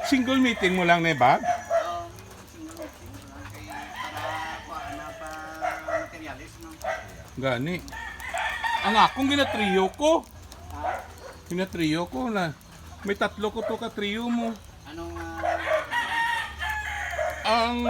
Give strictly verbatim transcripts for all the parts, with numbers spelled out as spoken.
Single meeting mo lang ni, Bag? Oo, single meeting ko lang kay para kuha na pa materyales, no? Gani. Ang akong ginatrio ko. Ha? Ginatrio ko na. May tatlo ko to ka trio mo. Anong, ah, Ang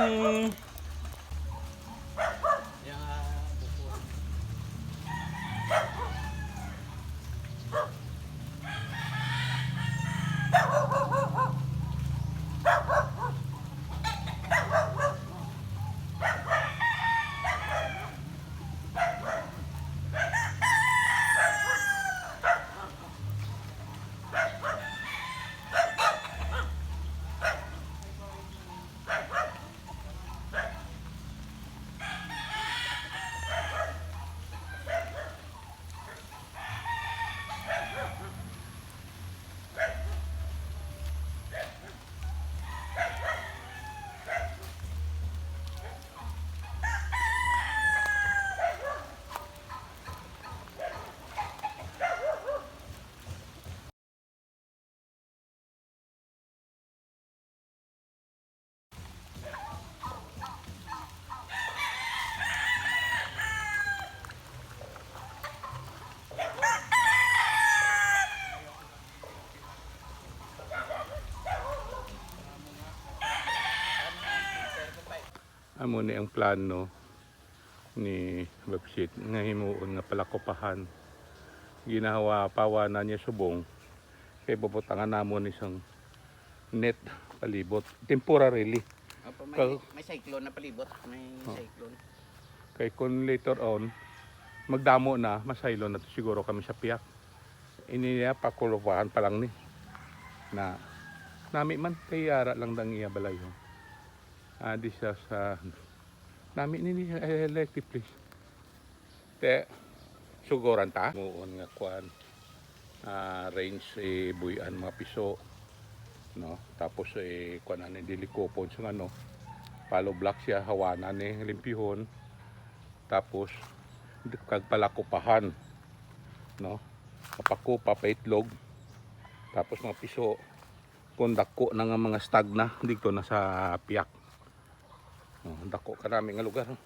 Amo ni ang plano ni Babsit nga himuon nga palakupahan. Ginahawa-pawa na niya subong kay bubutangan namon isang net palibot temporarily. Opo, may, Kag- may cyclone na palibot. May Oh. cyclone. Kay kung later on, magdamo na, masaylo na to siguro kami sa piyak. Ini niya, pakulupahan pa lang ni. Na, nami man, kay ara lang dang iya balay, oh. Ah, di siya sa, nami ni, ni, eh, electric, please. Te, sugoran ta. Muon nga kuan, ah, range, eh, buy-an mga piso, no? Tapos, eh, kuan ani, dilikupon sa ano, hollow block siya, hawanan ni, limpyuhon. Tapos, kag palakupahan, no? Papakupa, paitlog. Tapos mga piso, kung dako na nga mga stag na, dito na sa piyak. Oh, dako kanami nga lugar, oh.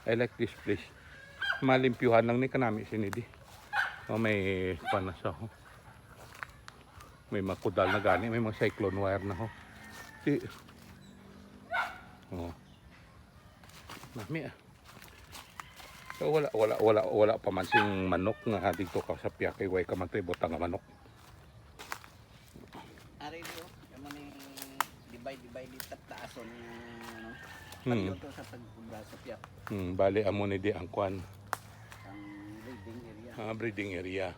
I like this place. Malimpyuhan lang ni kanami sini di. Oh, may panas, oh. May makudal na gani, may mga cyclone wire na, oh. Di, oh. Nami, ah. So, wala, wala, wala, wala pa man sing manok nga dito ka sa piyak kay way ka man to ibutang nga manok. Ari do, yung mga divide, divide, di taason yung, ano, Hmm. Pati to sa pag-, sa piyak. Hmm, bali, amo ni di ang kwan. Ang breeding area. Ah, breeding area.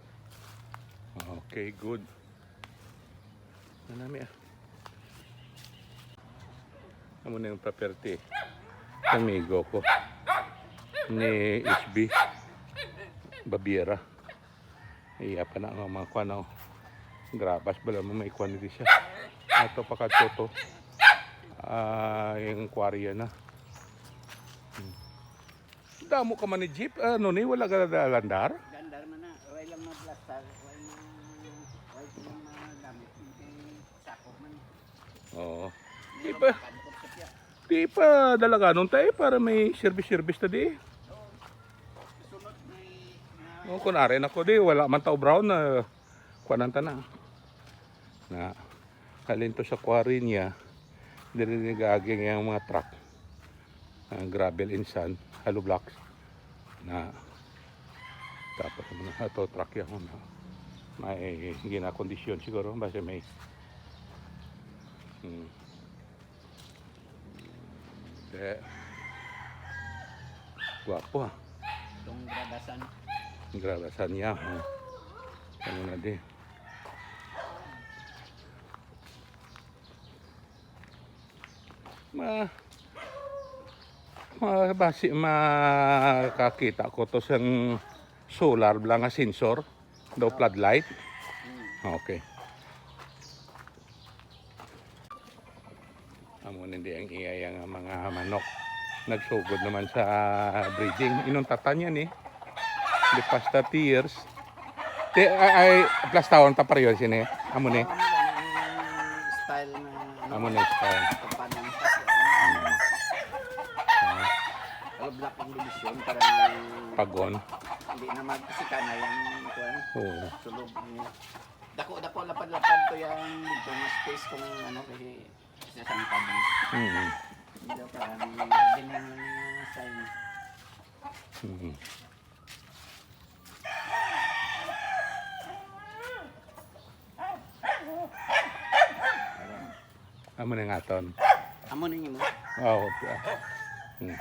Okay, good. Nanami, ah. Amo na yung property. Amigo ko. Ni H B Babiera. Iya pa na nga mga kwan, oh. Grabas bala mo may kwan dito siya. Ato pa kadto to. Ah, yung kwarya na. Hmm. Damo ka man ni jeep, ano ni, wala ka na landar? Gandar man na, ray lang na plastar, way na, way ko lang na gamit, hindi sako man. Oo. Di Meron pa, pa kabukod sa piyak. Di pa dalaganon tayo para may service-service ta di. Oo. Sunod may, ah, Oh, kun ari na ko di, wala man tao brown na kuanan ta na. Na, halin to sa quarry niya, diri ni gaaging yung mga truck. Ang gravel and sand, hollow blocks. Na, tapos mga ato truck yan, na, may ginakondisyon siguro, basta may, hmm. Eh, guwapo, ah. Itong grabasan. Grabasan niya, oh. Ano na di? Ma-, ma-, basi makakita ko to sang solar bala nga sensor, daw floodlight. Hmm. Okay. Amo nindi ang iya nga mga manok. Nagsugod naman sa breeding. Inong tatan yan eh. The past thirty years. Ti-, ay, ay, plastawan ta pareho sini. Amo ni. Ang style na Amo na yung style. Pagpanang Hmm. Ah, Kalau black ang division para Pagon. Hindi na magkasika na yung kuwan. Oo. Sulog niya. Dako-dako lapad-lapad to yung dito nga space kung ano kasi sa sangkad. Mm. Hindi para may hardin yung ano yung sign. Mm. Amo na nga ton. Amo na yung mo. Oh, okay. Hmm.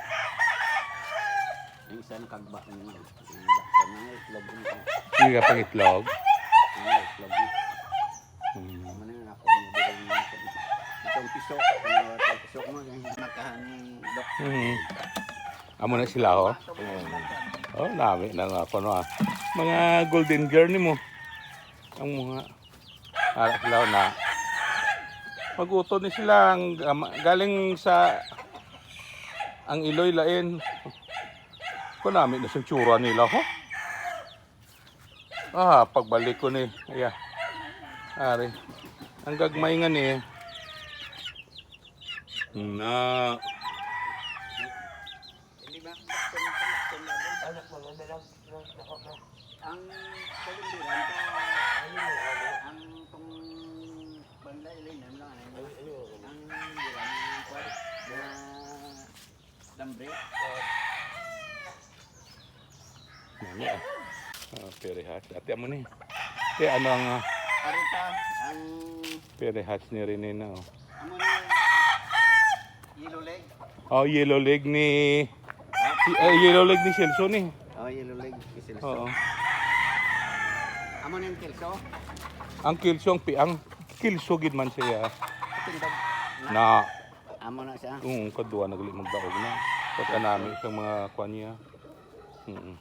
Yung isa nakagba na naman. Yung isa na itlog mo. Hindi ka pang itlog. Yung itlog mo. Hmm. Amo na yung ako. Yung bilhin mo. Itong piso. Ano, itong piso mo. Yung nakahan ni Doc. Hmm. Amo na sila, oh. Oh, nami na nga ako, no, ah. Mga golden girl ni mo. Ang mga, ara sila na. Magutod ni sila ang, um, galing sa ang iloy lain. Kunami na sing tsura nila, ho. Ah, pagbalik ko ni, iya. Ari. Ang gagmay nga ni. Na. Hindi ba? Ang kalindiran ko, ang tong banda ilay na lang, ano, ang diran, ang kwan, na dambre. Ano, ah? Ah, pere hats. Ate, amo ni. Te, ano ang, ah, Arita, ang pere hats ni Rene na, oh. Amo ni yellow leg. Oh, yellow leg ni, si, eh, yellow leg ni Celso ni. Oh, yellow leg. Kisilso. Oo. Amo ni ang kilso. Ang Kilso ang piang. Kilso gid man siya. Tindog. Na, Amo na siya. um, kadwa nagli magdaog na. Pagkanami sa mga kwan niya. Mm.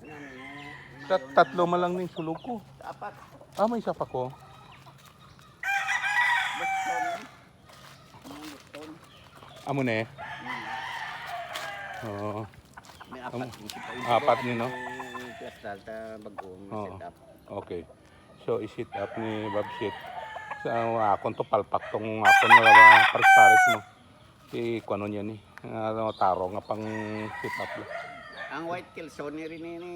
Ano ni? Tat tatlo man lang ning sulog ko. Apat. Ah, may isa pa ko. Boston. Ang Boston. Amo ne. Hmm. Oo. May apat. Ang Yung kita- apat ni, no? Yung plastar ta bago nga Oo. Setup. Okay. So, i-set up ni Bob Shit. Sa akon to palpak tong akon nga pares-pares mo. Si kuno niya ni. Ano, taro nga pang set up. Ang white kilso ni rin ni, ni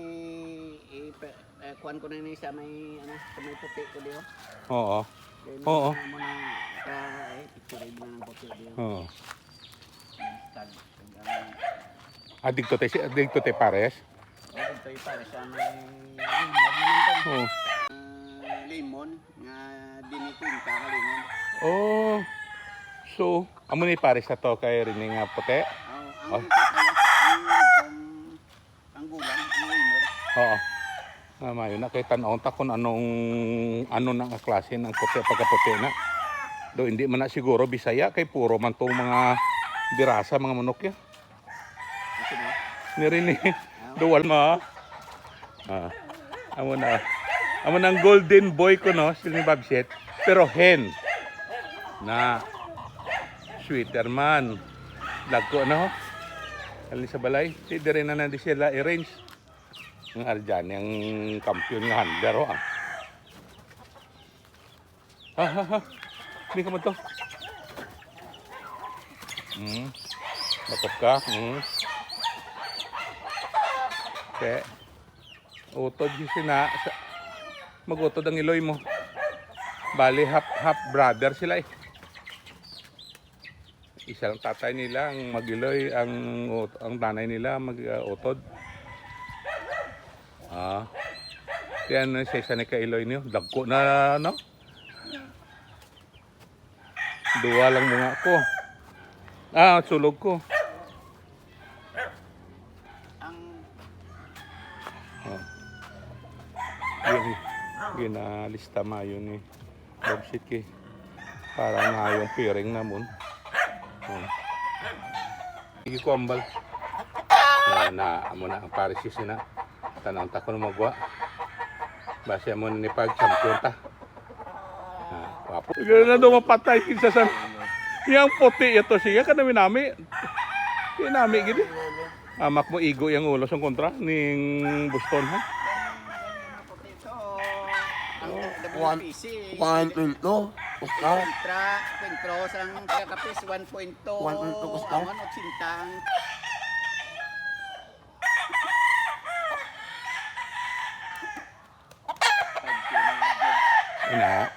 i- pe- eh, kuan ko na ni sa may ano, sa may puti ko diyo. Oo. Then, Oo. Mo na ka eh, picture mo ng puti diyo. Oo. Tag, tag, ano, Ah, digto te si digto te pares. Oh, ito yung pare sa may lemon naman to. Oo. Ah, lemon nga dinikwinta ka lemon. Oh. So, amo ni pares na to kay Rene nga puti. Oh, ang Oh. Ang, ang, ang gulang, ang winner. Oo. Ah, mayo na kay tan-awon ta kung anong ano na nga klase ng puti pagkaputi na. Do hindi man na siguro Bisaya kay puro man to mga birasa mga manok ya. Ito na. Ni Rene. Duwal mo. Ah. Amo na. Amo nang golden boy ko no, si ni Babset. Pero hen. Na sweater man. Dagko na ho. Ali sa balay. Di dire na na di sila i-range. Ang Arjani ang kampiyon nga handler ho. Ah. Ha, ha, ha. Hindi ka mo to. Hmm. Bakit ka? Hmm. Okay. Utod si Sina. Sa, mag-utod ang iloy mo. Bali, half, half brother sila eh. Isa lang tatay nila ang mag-iloy, ang ut- ang nanay nila mag-utod. Ah. Yan ang isa ni kailoy niyo. Dagko na, no? Duwa lang mga ko. Ah, sulog ko. Ang Oh. Gin, ginalista mayo ni Bob City para na yung pairing namon. Oh. Sige ko ambal. Ah, na amo na ang pares na. Tanang ta ko na magwa. Base mo ni pag champion ta. Ah, wapo. Gana na daw mapatay kinsa sa yang puti ito siya ka nami-nami. Kinami gid. Amak mo igo yang ulo sa kontra ning Boston ha. Ito, ang One, W P C, one pinto. Kontra, kontra sang taga Capiz, one point two. One point two, gusto? Ang one ochenta ang Ina.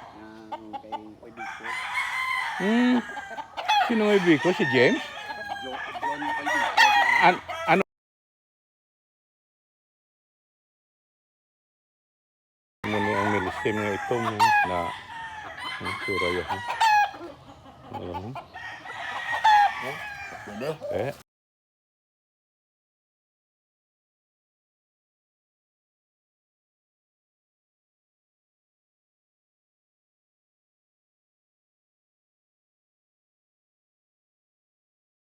Ang kay Kuya Biko. Hmm. Sino nga Biko? Si James? Jo-, John Kuya Biko. An-, ano? Mo ni ang milistim nga itom na ang sura yun, ha? Ano, ha? Pwede? Eh.